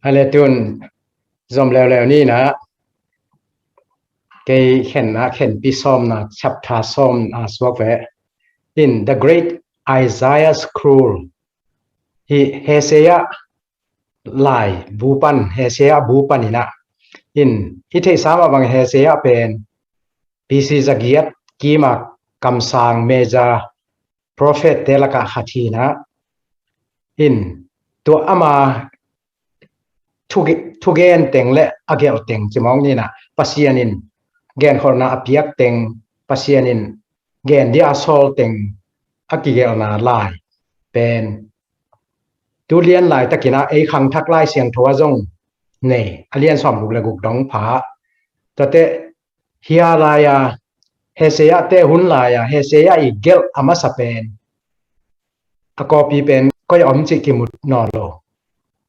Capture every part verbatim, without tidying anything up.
A le tun zom leuleu ni na, kei khenna, khenpi sawmna, chapter sawmna suak ve. In the great Isaiah scroll, hi Hosea lai bu pan, Hosea bu pan ina. In i theihsa mah bang Hosea pen B C zagiat kima kamsang major prophet te lakah khat hi na. In tua ama thuge-, thugen teng le a gelh teng ci mawk ni na, Pasian in genkholhna a piak teng, Pasian in gen dia a sawl teng a kigelhna lai pen tu lian laitakin ah ei khangthak Lai Siangtho ah zong nei, a lian sawmguk le guk dong pha. Tuate hia lai-a, Hosea te hun lai-a Hosea i gelh a masa pen, a copy pen koi a om cih kimu nawn lo.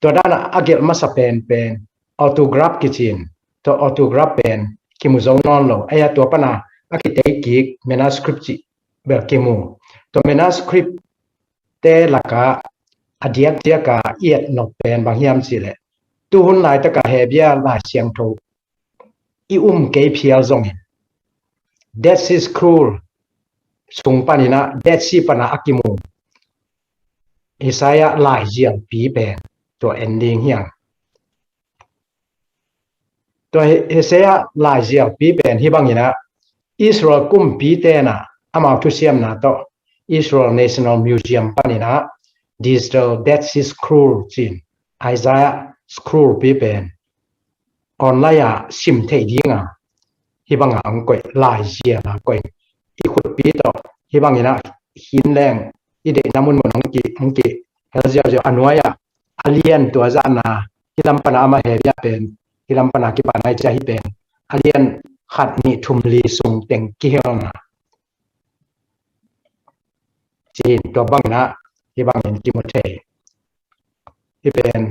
Tua dan a a gelh masa pen pen autograph kici in, tua autograph pen kimu zo nawn lo. Ei a tua pana a kitei kik manuscript cih bel kimu. Tua manuscript te laka a diakdiaka i et nop pen bang hiam cih leh, tu hun laitaka Hebru Lai Siangtho i um kei phial zongin Dead Sea Scroll sung panina, Dead Sea pana a kimu Isaiah laizialpi pen tua en ding hiang. Tua Isaiah laizialpi pen hi bangina, Israel kumpi tena amau thusiamna tawh Israel National Museum panina digital Dead Sea Scroll cin, Isaiah scroll pi pen online ah sim theih dinga hi banga ang koih, laizial a koih, i khutpi tawh hi bangina hin leng i deihna munmun ang ki, ang ki hel ziauziau. A nuai-ah a lian tua zahna hi lam pana ama Hebru pen, hi lam pana kipana i cia hi pen a lian khat nih thum li sung teng kihelna cin, tua bangina hi bangin kimu thei. Hi pen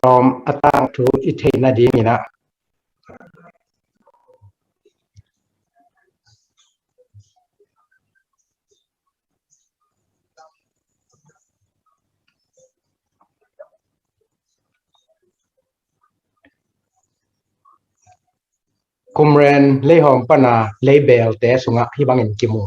tawm a tang thu i theihna dingina Qumran leihawm pana leibelte sungah hi bangin kimu.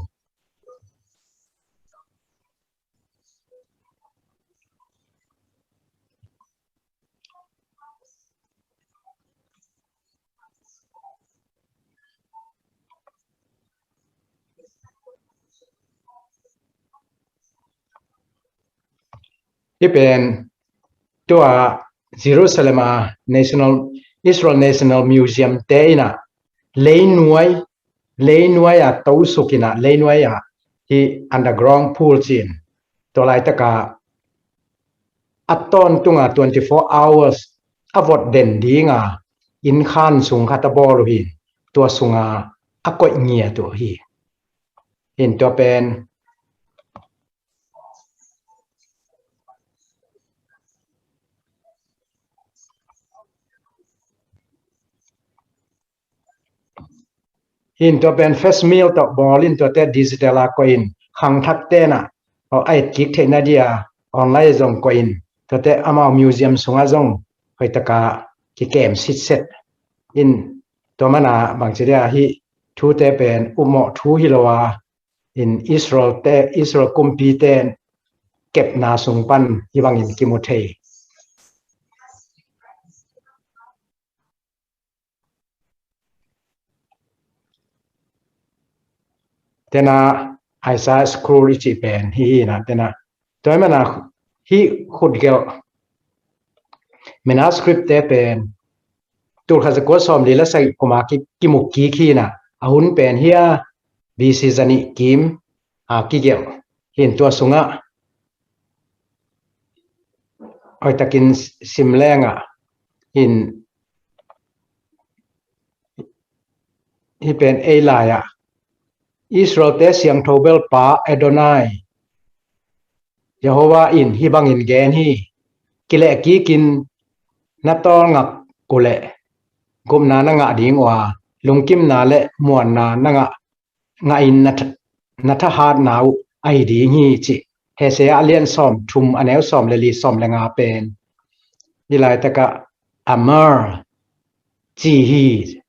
Hi pen tua Jerusalem a National, Israel National Museum te ina leinuai, leinuai a tosuk ina, leinuai a hi underground pool cin, tua laitaka a tawntunga twenty-four hours a vot den dinga inn khan sung khat a bawl uh hi. Tua sunga a koih ngiat uh hi. Hin tua pen Hin tua pen face meal tawh bawl in, tuate digital a koih in, khangthak tena a et kik theihna dia online zong koih in, tuate amau museum sungah zong hoih taka kikem sitset in, tua mana bangci dia hi thute pen upmawh thu hi lo a, in Israel te, Israel kumpi te kepna sung pan hi bangin kimu thei. Tena Isaiah scroll i cih pen hi hina, tena tua mana hi khutgelh manuscript te pen tulkhat zakua sawmli le sagih kuma ki, kimuk kik hina, a hun pen hia B C zanih kim a kigelh hin, tua sungah hoihtakin sim lengah hin hi pen ei lai-ah Israel te siangtho belpa Adonai Jehovah in hi bangin gen hi. Kilehkikin na tawlngak uhleh gupna na ngah ding uh a, lungkimna le muanna na ngah, ngahin na, na thahatna uh ahi ding hi, cih Hosea a lian sawm thum, a neu sawm le li, sawm le nga pen hi laitakah Amar ci hi.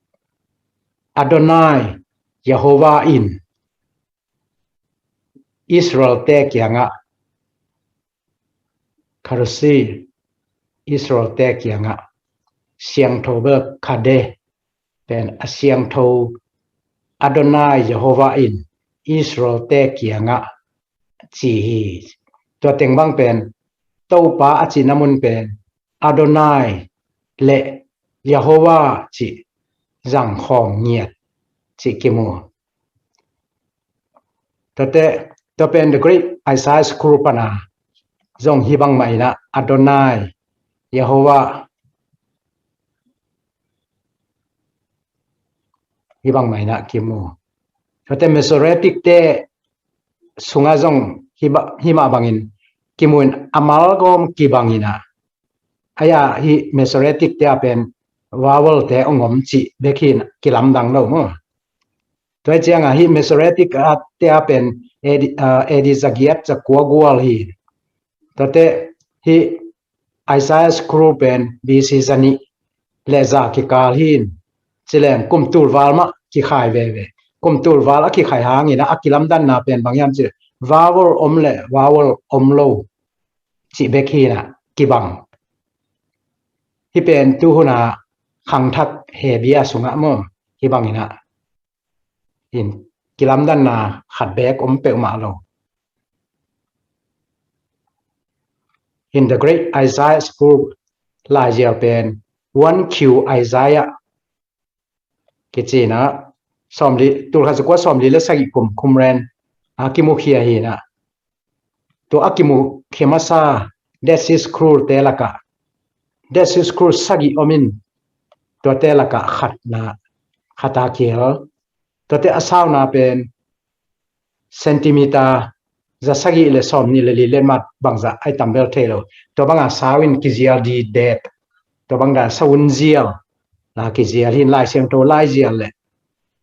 Adonai Jehovah in Israel-te kiangah, Kharusi, Israel-te kiangah, siangtho bel Khade pen a siangtho Adonai Jehovah in Israel-te kiangah ci hi. Tua teng bang pen Topa a cihna mun pen Adonai le Jehovah cih zangkhawm ngiat cih kimu. Tuate, tua pen The Great Isaiah Scroll pana zong hih bang mah inah Adonai, Jehovah, hih bang mah inah kimu. Tuate Masoretic-te sungah zong hih ba-, hih mah bangin kimu in a malgawm kibang inah. Aia hih Masoretic-te a pen vowel-te ong om cih bek hi inah kilamdang lo maw. Tua hi ciangah hih Masoretic-te a pen A D, ah, A D zagiat zakua gual hi. Tuate hih Isaiah Scroll pen B C zanih le za kikal hi in, ci leng kum tulval mah kikhai veve. Kum tulval a kikhai hangin a kilamdanna pen bang hiam cih leh vowel om le vowel om lo cih bek hi inah kibang. Hih pen tuhuna khangthak Hebia sungah maw, hih bang inah in kilamdanna khat bek om peuhmah lo. In The Great Isaiah Scroll laizial pen one Q Isaiah kici inah sawmli, tulkhat zakua sawmli le sagih kum Qumran a kimukhia hi inah. Tua a kimukhia masa Dead Sea Scroll-te lakah, Dead Sea Scroll sagih om in, tuate lakah khatna, khata kihel. Tuate a sauna pen centimeter za sagih le sawmnih le li le mat bangzah ai tambel thei lo. Tua banga sau in kizial di det. Tua bangdan sau in zial na kizial hi in, Lai Siangtho laizial le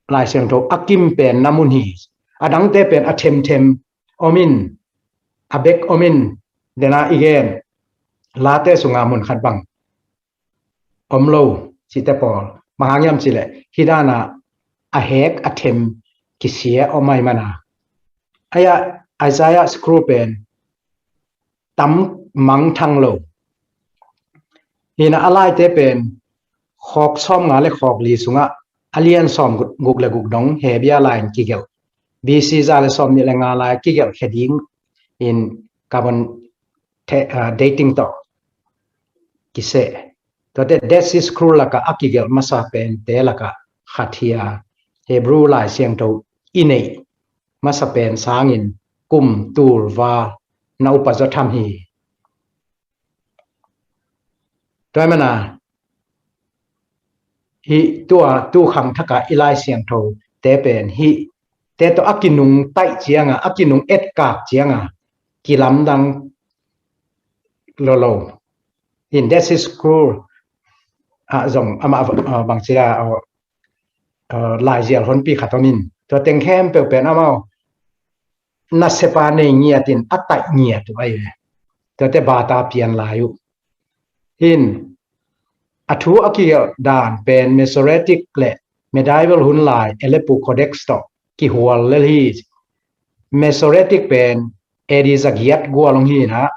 Lai Siangtho a kim pen na mun hi. A dangte pen a themthem om in, a bek om in, dena i gen Late sunga mun khat bang om lo cihte pawl. Bang hang hiam cih leh hih dana a hek a them kisia om ahi mana. Aia Isaiah Scroll pen tam mangthang lo hi inah, a laite pen khawk sawmnga le khawk li sungah a lian sawmguk le guk dong Hebia lai in kigelh, B C za le sawmnih le nga lai kigelh khia ding in carbon te-, ah, dating tawh kiseh. Tuate Dead Sea Scroll lakah a kigelh masa pente lakah khat hi a, Hebrew Lai Siangtho i neih masa pen sangin kum tulval na upa zaw tham hi. Tua hi mana hih tua tu khangthaka i Lai Siangtho te pen hih te tawh a kinung taih cianga, a kinung etkak cianga kilamdang lolo. In Dead Sea Scroll ah zong amah, ah, bangci a, ah, ah, laizial honpi khat om in, tua teng khempeuh pen amau nasepa nei ngiatin a taih ngiat uh ahi ve. Tuate bata pian lai uh. In a thu a kigelh dan pen Masoretic le Medieval hun lai Aleppo Codex tawh kihual lel hi. Masoretic pen A D zagiat gual hong hi inah,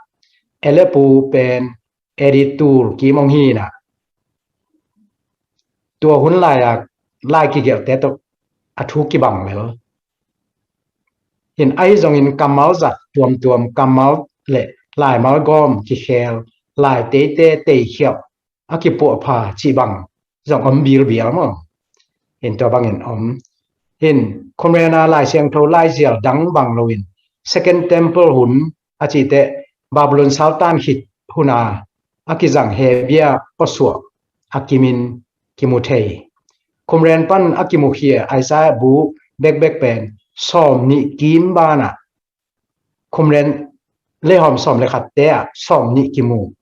Aleppo pen A D tul kim hong hi inah, tua hun lai-a lai kigelhte tawh a thu kibang lel. In ahi zongin kammal zat tuamtuam, kammal le laimal gawm kikhel, lai teite teikhialh a kipuahpha cih bang zong om bilbial maw. In tua bangin om. In Qumran a Lai Siangtho laizial dang bang loin Second Temple hun a cihte Babylon saltan khit huna a kizang Hebia pawsuah a kimin kimu thei. Qumran pan a kimukhia Isaiah bu bekbek pen sawmnih kim banah Qumran leihawm sawm le khatte ah sawmnih kimu.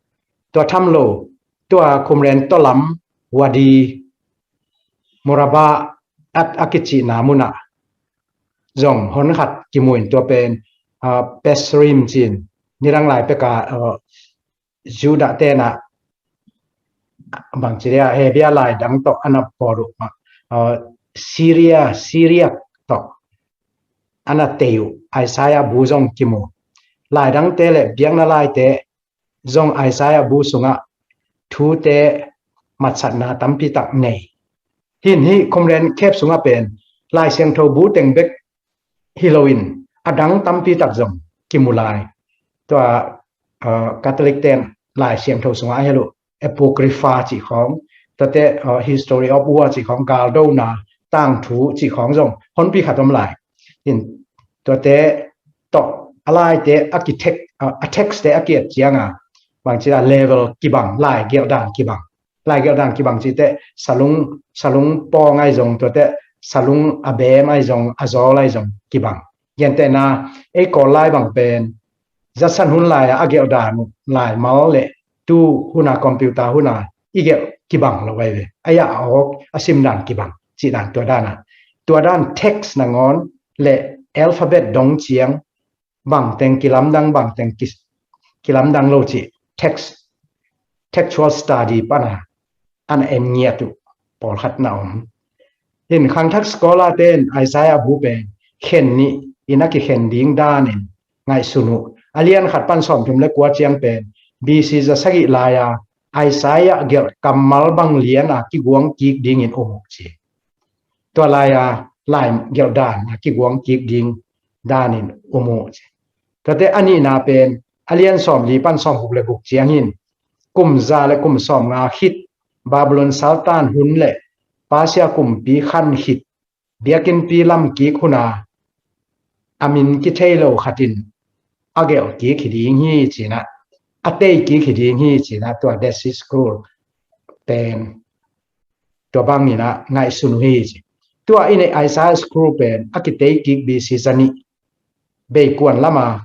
Tua tham lo, tua Qumran tawlam Wadi Murabba at a kicihna munah zong hon khat kimu in, tua pen, ah, Pesrim ci-in nidang lai peka, ah, Judah tenah bangci dia Hebia lai dang tawh a na pawt uh mah, uh, Syria, Syria tawh a na tei uh Isaiah bu zong kimu. Lai dangte le biakna laite zong Isaiah bu sungah thute matsatna tampi tak nei. Hin hih Qumran khep sungah pen Lai Siangtho bu teng bek hi loin a dang tampi tak zong kimu lai. Tua, uh, Catholic ten Lai Siangtho sungah a hel uh Apocrypha cih khawng, tuate, uh, History of War cih khawng, galdona tangthu cih khawng zong honpi khat om lai. Hin tuate tawh a laite a ki tek, uh, a text te a ki et cianga bangci a level kibang, lai gelhdan kibang. Lai gelhdan kibang cite salung, salung pawng ahi zong, tuate salung a beem ahi zong, a zawl ahi zong kibang. Gentehna ei Kawl lai bang pen zatsan hun lai-a a gelhdan uh laimal le tu huna computer huna i gelh kibang lo ahi ve. A yah a awk a simdan kibang cihdan tua dana. Tua dan text nangawn le alphabet dong ciang bangteng kilamdang, bangteng ki, kilamdang lo cih text, textual study pana an en ngiat uh pawlkhat na om. Hin khangthak scholar ten Isaiah bu pen khen nih in a kikhen ding danin ngaihsun uh. A lian khat pan sawmthum le kua ciang pen B C za sagih lai-a Isaiah gelh kammal bang liana kiguang kik dingin um uh ci. Tua lai-a lai gelhdan a kiguang kik ding danin um uh ci. Tuate a nihna pen a lian sawmli pan sawmguk le guk ciangin kum za le kum sawmnga khit Babylon saltan hun le Persia kumpi khan khit biakinnpi lam kik huna a min kithei lo khatin a gelh kik hi ding hi cina, a tei kik hi ding hi cina tua Dead Sea Scroll pen tua bangin a ngaihsun uh hi ci. Tua i neih Isaiah Scroll pen a kitei kik B C za nih beikuan lama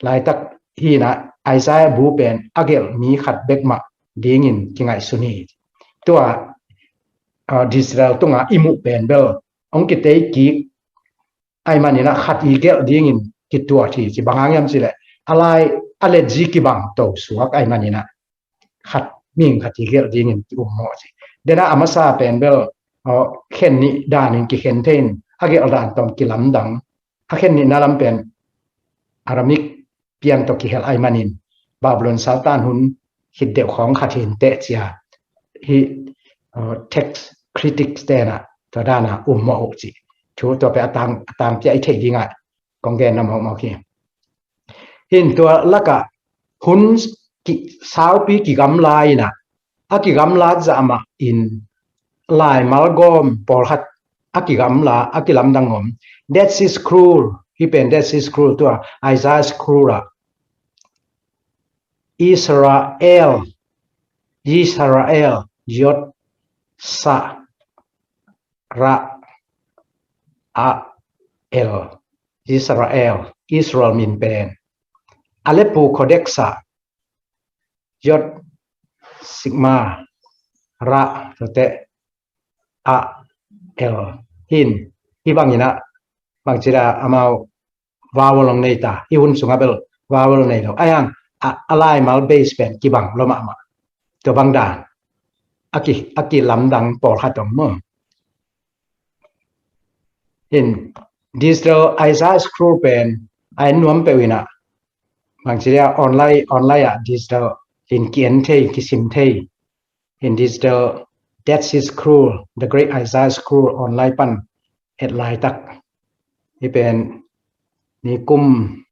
laitak hina Isaiah bu pen a gelh mi khat bek mah dingin kingaihsun hi ci. Tua, uh, digital tunga i muh pen bel hong kitei kik ai maninah khat i gelh dingin kituat hi ci. Bang hang hiam cileh a lai a letzi kibang to suak ai maninah khat ming khat i gelh dingin ki-um mawh ci. Dena a masa pen bel, aw, khen nih danin kikhen thei in a gelh dan tawm kilamdang. A khen nihna lam pen Aramik pian tawh kihel ai manin Babylon saltan hun khit deuh khawng khat hin teh cia hi, uh, text critics tenah tua dana um mawh uh ci. Thu tua pe a tang, a tang pia i theih dingah kong genna mawkmawk hi. Hin tua lakah hun ki, saupi kigamla inah a kigamlat zah mah in laimal gawm pawlkhat a kigamla, a kilamdang om. Dead Sea Scroll, hi pen Dead Sea Scroll tua Isaiah Scroll ah Israel, Israel, Yod Sa Ra A El, Israel, Israel min pen Alepu Kodeksa Yod Sigma Ra Tote A El hin hi bangina bangcida amau vowel long nei ta, hi hun sunga bel vowel nei lo. Ayang a, a laimal base pen kibang lo mahmah. Tua bang dan a ki, a kilamdang pawlkhat om maw. Hin digital Isaiah Scroll pen a en nuam peuh inah bangcidia online, online ah digital in ki-en thei, kisim thei. Hin digital Dead Sea Scroll, The Great Isaiah Scroll online pan et laitak hi pen ni kum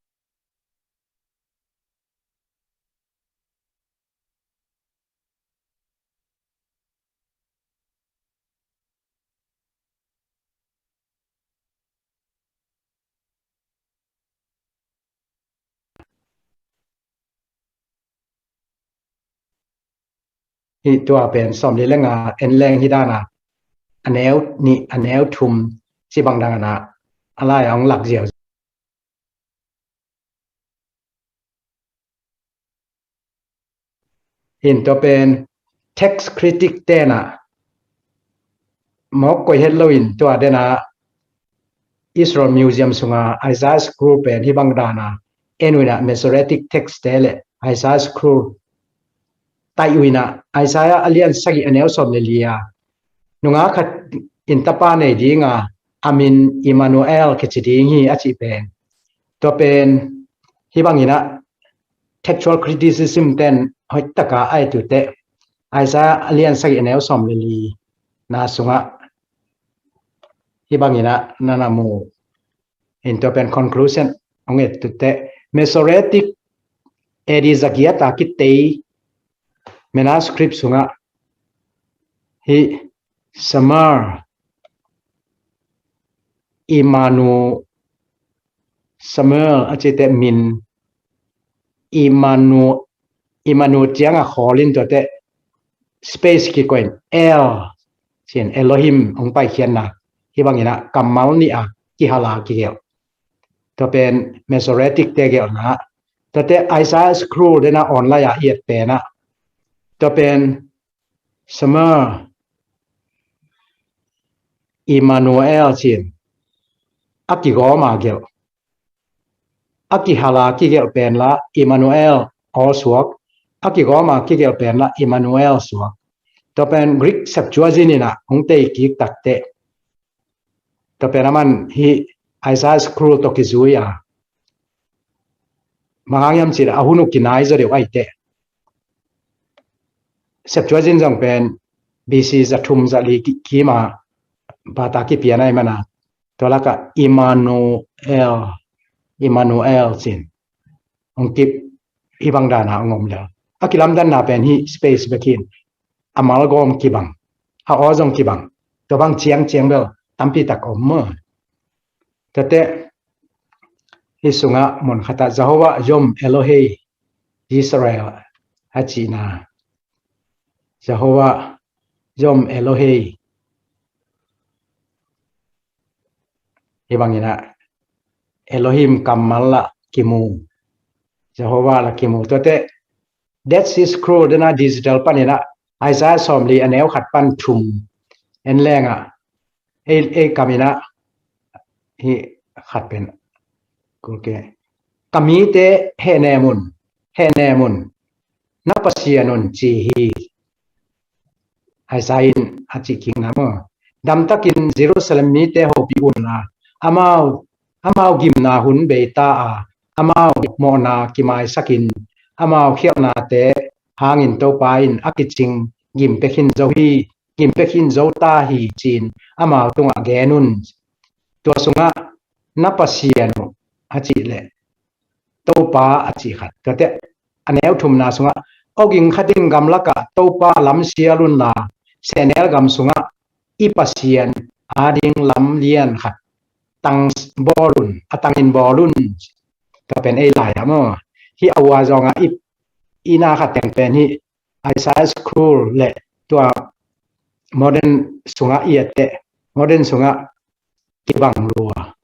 hi tua pen sawmli le nga en leng hi dana a neu nih a neu thum ci bang dangana a lai a hong lak ziau. Hin tua pen text critic tena mawk koi het loin tua dena Israel Museum sunga Isaiah Scroll pen hi bang dana en uina Masoretic text te le Isaiah Scroll taih uh inah Isaiah a lian sagih a neu sawm le li a, nungak khat in tapa nei dinga, a min Immanuel kici ding hi a cih pen, tua pen hih banginah textual criticism ten hoihtaka a et uh teh, Isaiah a lian sagih a neu sawm le li na sungah hih banginah na na mu in, tua pen conclusion hong et uh teh, Masoretic A D zagiat a kitei manuscript sungah hih Samuel, Immanuel, Samuel a cite min Immanuel, Immanuel cianga khawl in, tuate space kikoih in El, cin Elohim hong paikhiatna, hih banginah kammal nih a kihala kigelh. Tua pen Masoretic te gelhna. Tuate Isaiah Scroll dena online a i et penah, tua pen Samuel, Immanuel cin a kigawma gelh, a kihala kigelh penla Immanuel aw suak, a kigawma kigelh penla Immanuel suak. Tua pen Greek Septuagint inah hong tei kik takteh, tua pen aman hih Isaiah Scroll tawh kizui a, bang hang hiam cih leh a hun uh kinai zaw deuh ahih teh, Septuagint zong pen B C za thum za li ki-, kima bata kipian ahih mana, tua lakah Immanuel, Immanuel cin hong kip, hih bang dana hong om lel. A kilamdanna pen hih space bek hi in, a malgawm kibang, a aw zong kibang, tua bang ciangciang bel tampi tak om maw. Tuate hih sungah mun khatah Jehovah Yom Elohei Israel a cihna, Jehovah Yom Elohei, hih banginah Elohim kammal lah kimu, Jehovah lah kimu. Tuate Dead Sea Scroll dena digital paninah Isaiah sawmli a neu khat pan thum en lengah, ei, ei kaminah hih khat pen, okay, ka mite hehnem un, hehnem un, na Pasian un ci hi. Isaiah in a cih kikna maw. Damtakin Jerusalem mite hopih unla, amau, amau gimna hun beita a, amau mawhna kimaisakin, amau khialhnate hangin Topa in a kicing gim pia khin zo hi, gim pia khin zo ta hi, ci-in amau tungah gen un. Tua sungah na Pasian uh a cih leh Topa a cih khat. Tuate a neu thumna sungah, awging khat in gamlakah Topa lamsial unla, sehnel gam sungah i Pasian ading lam lian khat tang bawl un, a tangin bawl un. Tua pen ei lai-ah maw. Hih a ua zongah i, i na khat teng pen hih Isaiah Scroll le tua modern sungah i et teh, modern sungah kibang lua.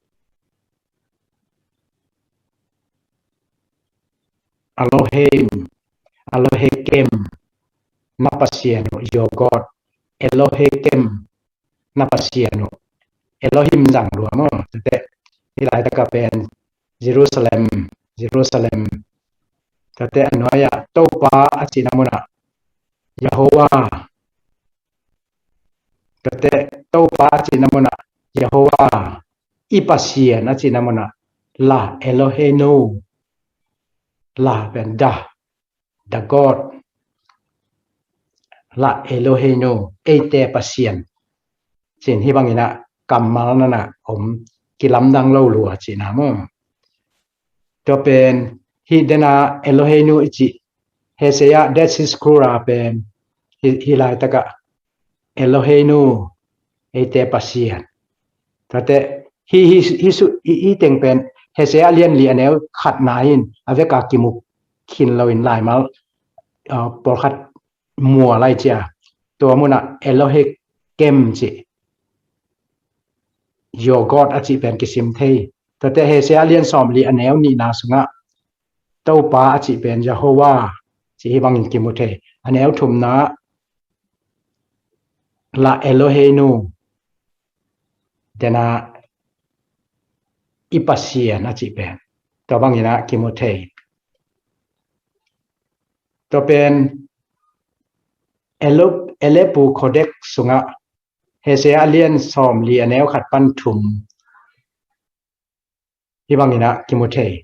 Elohim, Elohekem, na Pasian uh, your God, Elohekem, na Pasian uh. Elohim zang lua maw. Tuate hih laitakah pen Jerusalem, Jerusalem. Tuate a nuai-ah Topa a cihna munah Jehovah. Tuate Topa a cihna munah Jehovah. I Pasian a cihna munah La Eloheinu. La pen the, the God. La Eloheinu, eite Pasian. Cin hih banginah kammal nanah om, kilamdang lo lua cihna maw. Tua pen hih dena Eloheinu i cih, Hosea Dead Sea Scroll a pen hih, hih laitakah Eloheinu, eite Pasian. Tuate hih, hih, hih, hih teng pen Hosea lian li a neu khatna in a veka kimuk khin loin laimal, uh, pawlkhat mual lai cia. Tua munah Elohekem cih, your God a cih pen kisim thei. Tuate Hosea lian sawmli a neu nihna sungah Topa a cih pen Jehovah cih hih bangin kimu thei. A neu thumna La Eloheinu, dena i Pasian a cih pen tua banginah kimu thei. Tua pen Elo-, Elepu Codex sungah, Hesea a lian sawm li a neu khat pan thum, hih bangin ah kimu thei.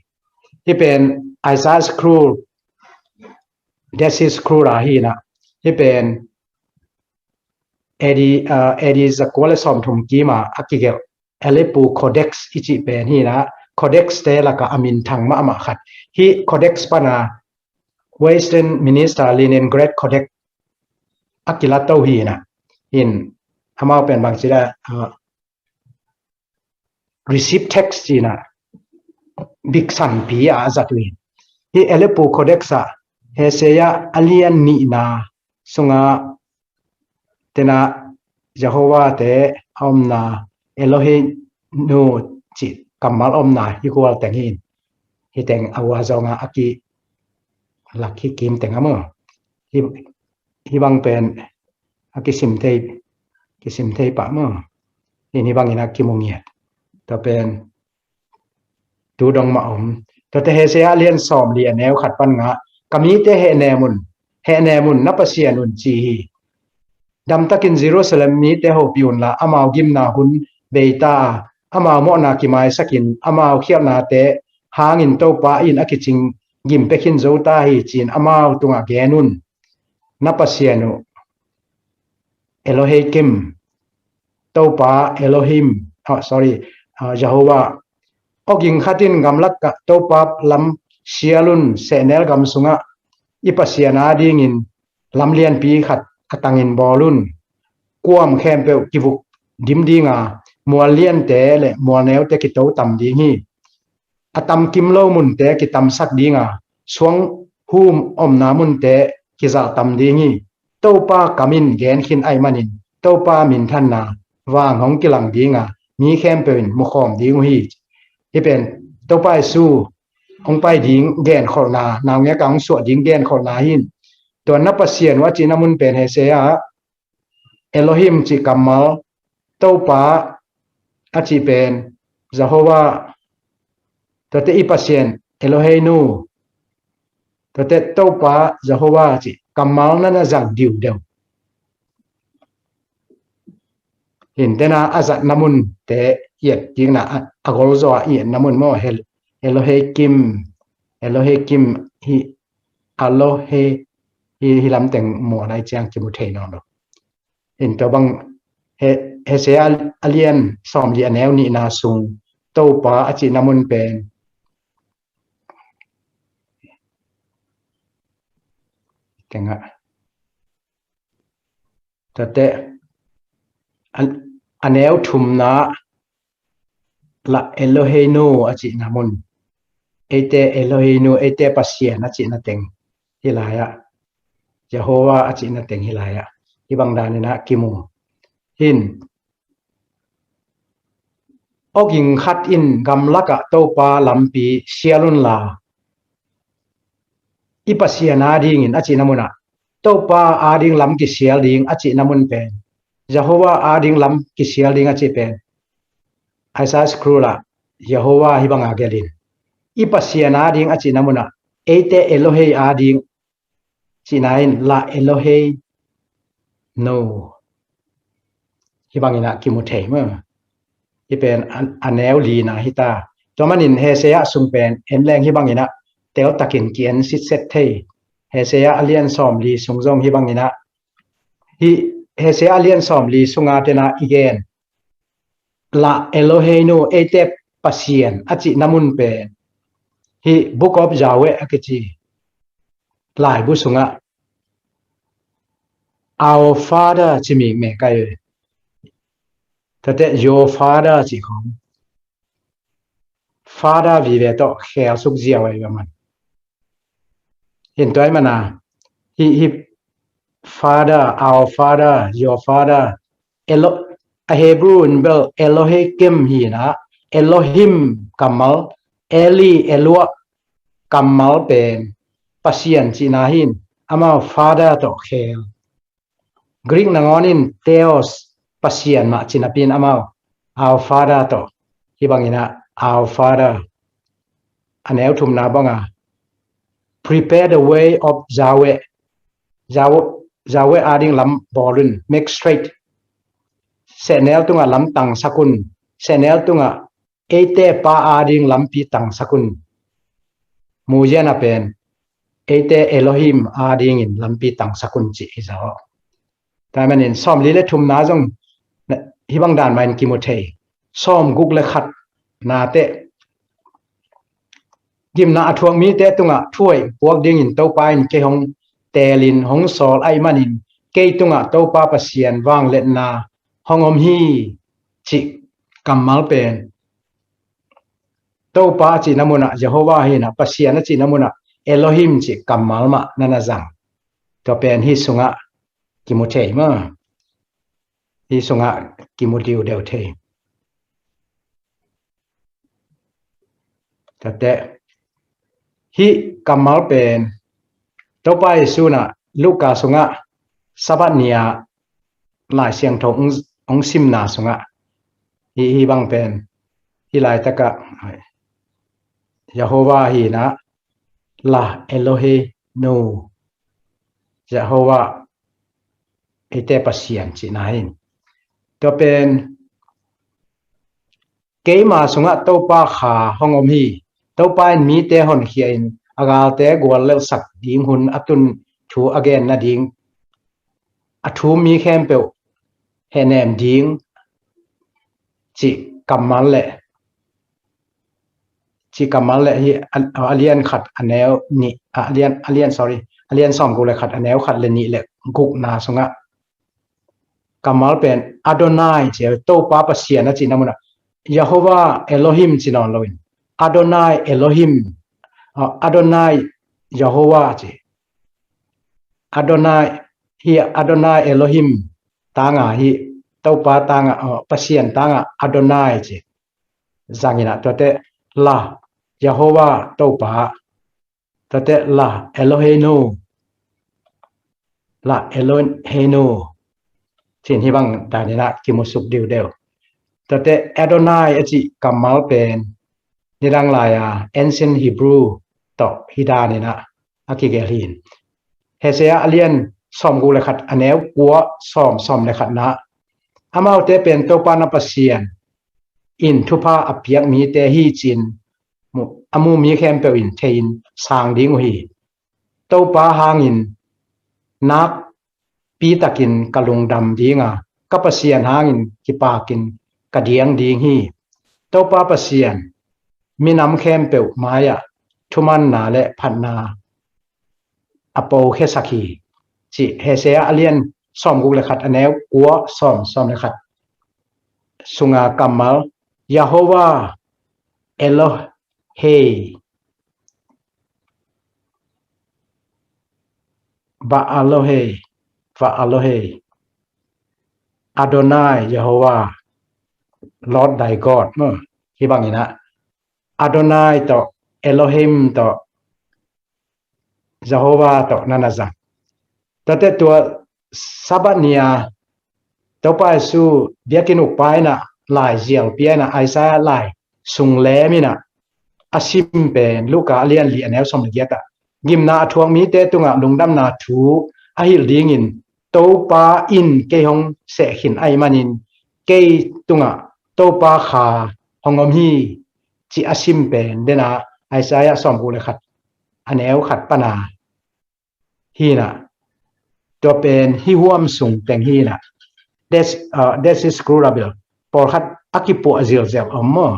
Hih pen Isaiah Scroll, Dead Sea Scroll ah hi in ah, hih pen A D, uh, A D zakua le sawmthum kim a a kigelh Aleppo Codex i cih pen hi in ah, Codex te lakah a minthang mahmah khat. Hih Codex pan a Western Minster Leningrad Codex a kilat to hi in ah. Hi in amau pen bangci la, uh, receipt text ci in ah, biksanpi a a zat uh hi. Hih Aleppo Codex ah Hesea a lian nihna sungah tena Jehovah te a omna, Eloheinu cih kammal omna hih gual teng hi in. Hih teng a ua zong a a kilak hi kim teng a maw. Hih, hih bang pen a kisim thei, kisim thei pah maw. Hi in hih bangin a kimu ngiat. Tua pen tu dong mah om. Tuate Hesea a lian sawm li a neu khat pan nga, ka mite hehnem un, hehnem un, na Pasian un ci hi. Damtakin Jerusalem mite hopih unla, amau gimna hun bei ta a, amau mawhna kimaisakin, amau khialhnate hangin Topa in a kicing gim pia khin zo ta hi ci-in amau tungah gen un. Na Pasian uh Elohei Kim, Topa Elohim, ah, sorry, ah, Jehovah. Aw ging khat in gamlak ah Topa lam sial un, sehnel gam sungah i Pasian adingin lam lianpi khat a tangin bawl un. Kuam khempeuh kivuk dim ding a, mual liante le mual neute kito tam ding hi. A tam kim lo munte kitamsak ding a, suang hum omna munte kizahtam ding hi. Topa kam in gen khin ahih manin Topa minthanna vang hong kilang ding a, mi khempeuh in mukhawm ding uh hi. Hih pen Topa Jesu hong pai ding genkholhna, naungek a hong suah ding genkholhna hi in. Tua na Pasian uh a cihna mun pen Hesea ah Elohim cih kammal, Topa a cih pen Jehovah, tuate i Pasian Eloheinu, tuate Topa Jehovah cih kammal na na zang diudeu. Hi in tena a zatna munte i et kikna, a, a golzaw a i etna mun maw, Hel-, Elohei Kim, Elohei Kim hi, Elohei hi, hih lamteng maw lai ciang kimu thei nawn lo. Hi in tua bang He-, Hesea a lian sawm li a neu nihna sung Topa a cihna mun pen tengah tuate a, a neu thumna la Eloheinu a cihna mun. Eite Eloheinu, eite Pasian a cihna teng hi lai ah, Jehovah a cihna teng hi lai ah, hih bang danin ah kimu. Hi in aw ging khat in gamlak ah Topa lampi sial unla, i Pasian adingin a cihna mun ah, Topa ading lam kisial ding a cihna mun pen, Jehovah ading lam kisial ding a cih pen Isaiah Scroll ah Jehovah hih bang a gelh in, i Pasian ading a cihna mun ah, eite Elohei ading cihna in la Eloheinu, hih bangin ah kimu thei maw. Hih pen a, a neu lina hi ta. Tua manin Hesea sung pen en leng hih bangin ah teltakin ki-en sitset thei. Hesea a lian sawm li sung zong hih bangin ah, hih Hesea a lian sawm li sunga tena i gen la Eloheinu, eite Pasian a cihna mun pen hih Book of Yahweh a kici laibu sungah Our Father ci mikmek ahi. Tuate Your Father ci khong, Father vive tawh khelsuk ziau ahi a man. Hi in tua ahih mana hih, hih Father, Our Father, Your Father, Elo-, a Hebrew in bel Elohei Kim hi in ah, Elohim kammal, Eli, Eloah kammal pen Pasian cihna hi in, amau Father tawh khel. Greek nangawn in Theos, Pasian mah cih napi in amau Our Father tawh, hih bangin ah Our Father. A neu thumna bang a, prepare the way of Yahweh. Yahweh, Yahweh ading lam bawl un, make straight. Sehnel tungah lam tangsak un, sehnel tungah eite Pa ading lampi tangsak un. Muziana pen eite Elohim adingin lampi tangsak un ci hi zaw. Tua manin sawmli le thumna zong hih bang dan mah in kimu thei. Sawmguk le khat nate, gimna a thuak mite tungah thuhoih puak dingin Topa in kei hong teelin hong sawl ahih manin kei tungah Topa Pasian vangliatna hong om hi cih kammal pen Topa a cihna munah Jehovah hi-in ah, Pasian a cihna munah Elohim cih kammal mah na na zang. Tua pen hih sungah kimu thei maw. Hih sungah kimu diudeu thei. Tate, hih kammal pen Topa Jesu in ah Luka sungah Sabbath ni-a Lai Siangtho hong, hong simna sungah hih, hih bang pen hih laitakah Jehovah hi-in ah, La Eloheinu, Jehovah eite Pasian cihna hi. Tua pen keima sungah Topa Kha hong om hi. Topa in mite honkhia in a galte guallelhsak ding hun a tun thu a gen nading, a thum mi khempeuh hehnem ding cih kammal le, cih kammal le hih a, a lian khat a neu nih, a lian, a lian, sorry, a lian sawmguk le khat a neu khat le nih le gukna sungah kammal pen Adonai ci, Topa Pasian a cihna munah Jehovah Elohim ci nawn loin Adonai Elohim, a, Adonai Jehovah ci. Adonai, hih Adonai Elohim tangah hih Topa tangah, a, Pasian tangah Adonai ci zangin ah, tuate La Jehovah Topa, tuate La Eloheinu, La Eloheinu ci-in hih bang danin ah kimusuk diudeu. Tuate Adonai a cih kammal pen nidang lai-a Ancient Hebrew tawh hih danin ah a kigelh hi. Hosea a lian sawmguk le khat a neu kua, sawm, sawm le khatna, amaute pen Topa na Pasian in thupha a piak mite hi ci-in mu, a mu mi khempeuh in thei-in sang ding uh hi. Topa hangin nakpitakin ka lungdam ding a, ka Pasian hangin kipakin ka diang ding hi. Topa Pasian minam khempeuh mai-ah thumanna le phatna a pokhiasak hi, ci Hosea a lian sawmguk le khat a neu kua, sawm, sawm le khat sunga kammal Jehovah Elohei, Ba'alohei, Va'alohei, Adonai, Jehovah, Lord thy God, maw. Hih bangin ah Adonai tawh, Elohim tawh, Jehovah tawh na na zang. Tuate tua Sabbath ni-a Topa Jesu biakinn ukpa in ah lai zialpia in ah Isaiah lai sung lem in ah a sim pen Luka a lian li a neu sawm le giat ah, gimna a thuak mite tungah lungdamna thu a hilh dingin Topa in kei hong seh khin ahih manin kei tungah Topa Kha hong om hi, ci a sim pen dena Isaiah sawmguk le khat a neu khat pana hi-in ah, tua pen hih huam sung teng hi-in ah, Dead, uh, Dead Sea Scroll a bel pawlkhat a kipuah zilzel om maw.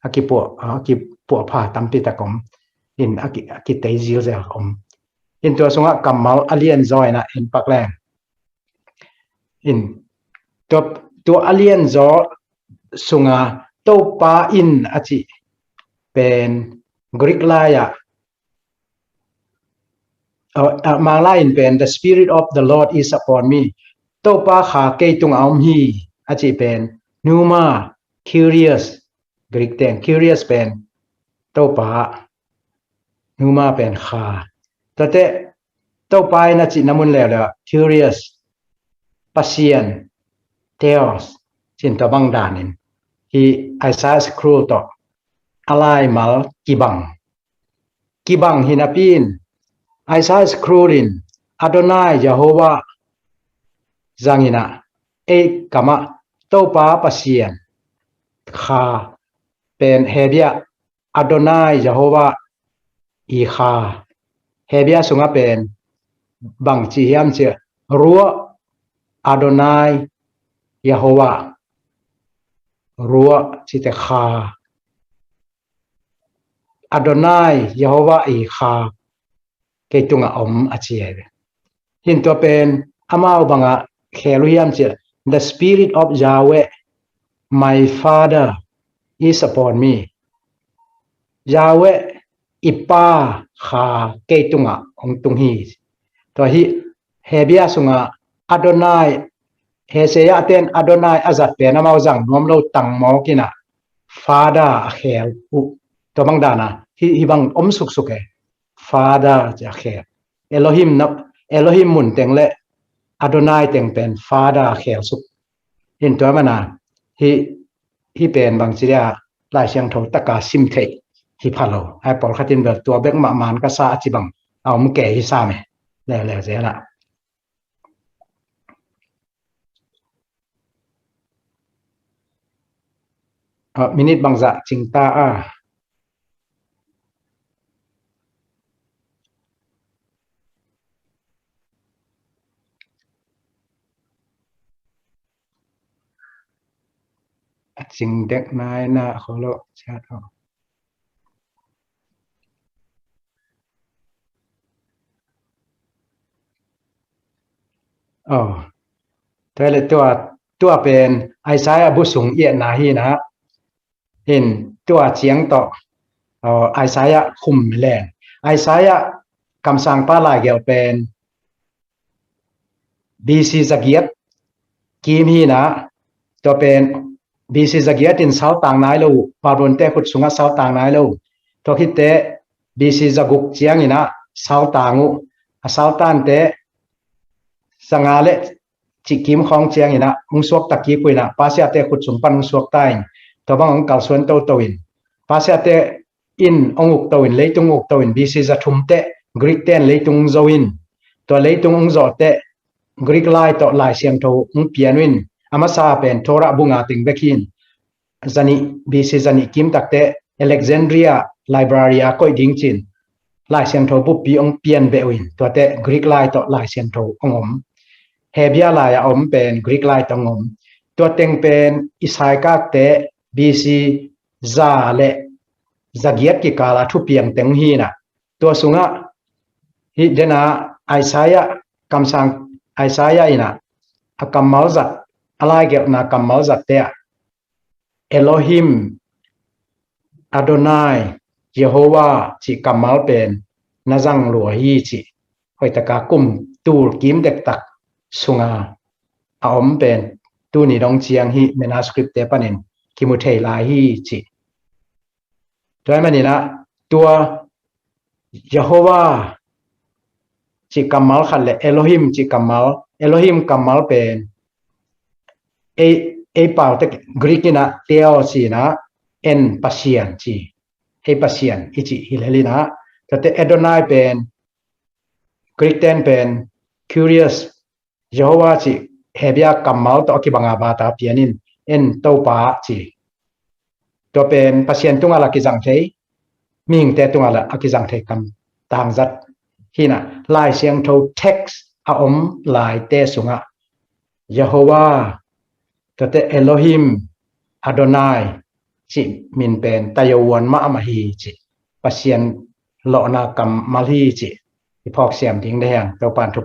A kipuah, a kipuah pha tampi tak om. In a ki, a kitei zilzel om. In tua sungah kammal a lianzaw in ah en pak leng. In tua, tua a lianzaw sunga Topa in a cih pen Greek lai-ah, uh, uh, Manglai in pen, "The Spirit of the Lord is upon me." Topa Kha kei tungah om hi a cih pen pneuma, kyrios, Greek teng, kyrios pen Topa, pneuma pen Kha. Tuate Topa in a cihna mun leuleu ah kyrios, Pasian, theos, ci-in tua bang danin hih Isaiah Scroll tawh a laimal kibang. Kibang hi napi-in Isaiah Scroll in Adonai, Jehovah, zangin ah, ei kamah Topa Pasian Kha pen Hebia Adonai Jehovah i Kha, Hebia sungah pen bang ci hiam cih, Ruah Adonai Jehovah, Ruah cite Kha, Adonai Jehovah i Kha kei tungah om a ci hi ve. Hin tua pen amau bangah khel uh hiam cih, the Spirit of Yahweh, my Father, is upon me. Yahweh i Pa Kha kei tungah hong tung hi. Tua hi Hebia sungah Adonai, Hebia ten Adonai a zat pen amau zang nuam lo tang mawk in ah Father a khel uh. Tua bang dan a hi, hi bang om suksuk e. Father ci a khel. Elohim na, Elohim mun teng le Adonai teng pen Father a khel suk. Hin tua mana hi, hi pen bang ci dia Lai Siangtho taka sim theih hi pha lo. Ai pawlkhat in bel tua bek mah man ka sa a ci bang a om kei hi sam e. Leuleu zel a. Ah, minute bangzah cing ta a. A cing dek nai na kholo chat o. Oh. Tua le tua, tua pen Isaiah bu sung i etna hi na. Hin tua ciang tawh, oh, Isaiah khum leng. Isaiah kamsangpa laigelh pen B C zagiat kim hi na, tua pen B C zagiat in saltang nai lo, Babylon te khut sungah saltang nai lo. Tua khitte B C zaguk ciangin ah saltang uh, a saltante zanga le cih kim khawng ciangin ah hong suakta kik uh in ah, Persia te khut sung pan hong suakta in, tua bang hong kalsuan toto in, Persia te in hong ukto in, leitung ukto in, B C zathum teh Greek ten leitung zo in, tua leitung hong zawh teh Greek lai tawh Lai Siangtho hong pian uh in, a masa pen Torah bu nga teng bek hi in, zanih, B C zanih kim tak teh Alexandria Library a koih ding ci in, Lai Siangtho buppi hong pian beh uh in, tua teh Greek lai tawh Lai Siangtho hong om. Hebia lai a om pen Greek lai tawh hong om. Tua teng pen i saikak teh B C za le zagiat kikal a thupiang teng hi na. Tua sungah hi dena Isaiah kamsang, Isaiah in ah a kammal zat, a laigelhna kammal zat te ah Elohim, Adonai, Jehovah cih kammal pen na zang lua hi cih hoih taka kum tul kim dektak sunga a om pen tuni dong ciang hi manuscript te panin kimu thei lai hi cih. Tua ahih manin ah tua Jehovah cih kammal khat le Elohim cih kammal, Elohim kammal pen ei, ei pau te Greek in ah Theo ci in ah, en Pasian ci, ei Pasian i cih hi lel in ah, tua teh Adonai pen Greek ten pen Kyrios, Jehovah cih Hebia kammal tawh a kibanga bata pian in, en Topa ci. Tua pen Pasian tungah la kizang thei, mihingte tungah la a kizang thei kam tangzat hi na. Lai Siangtho text a om laite sungah Jehovah, tua teh Elohim, Adonai cih min pen tayo uan mahmah hi cih, Pasian lawhna kammal hi cih i phawk siam ding deih hang. Topan thupha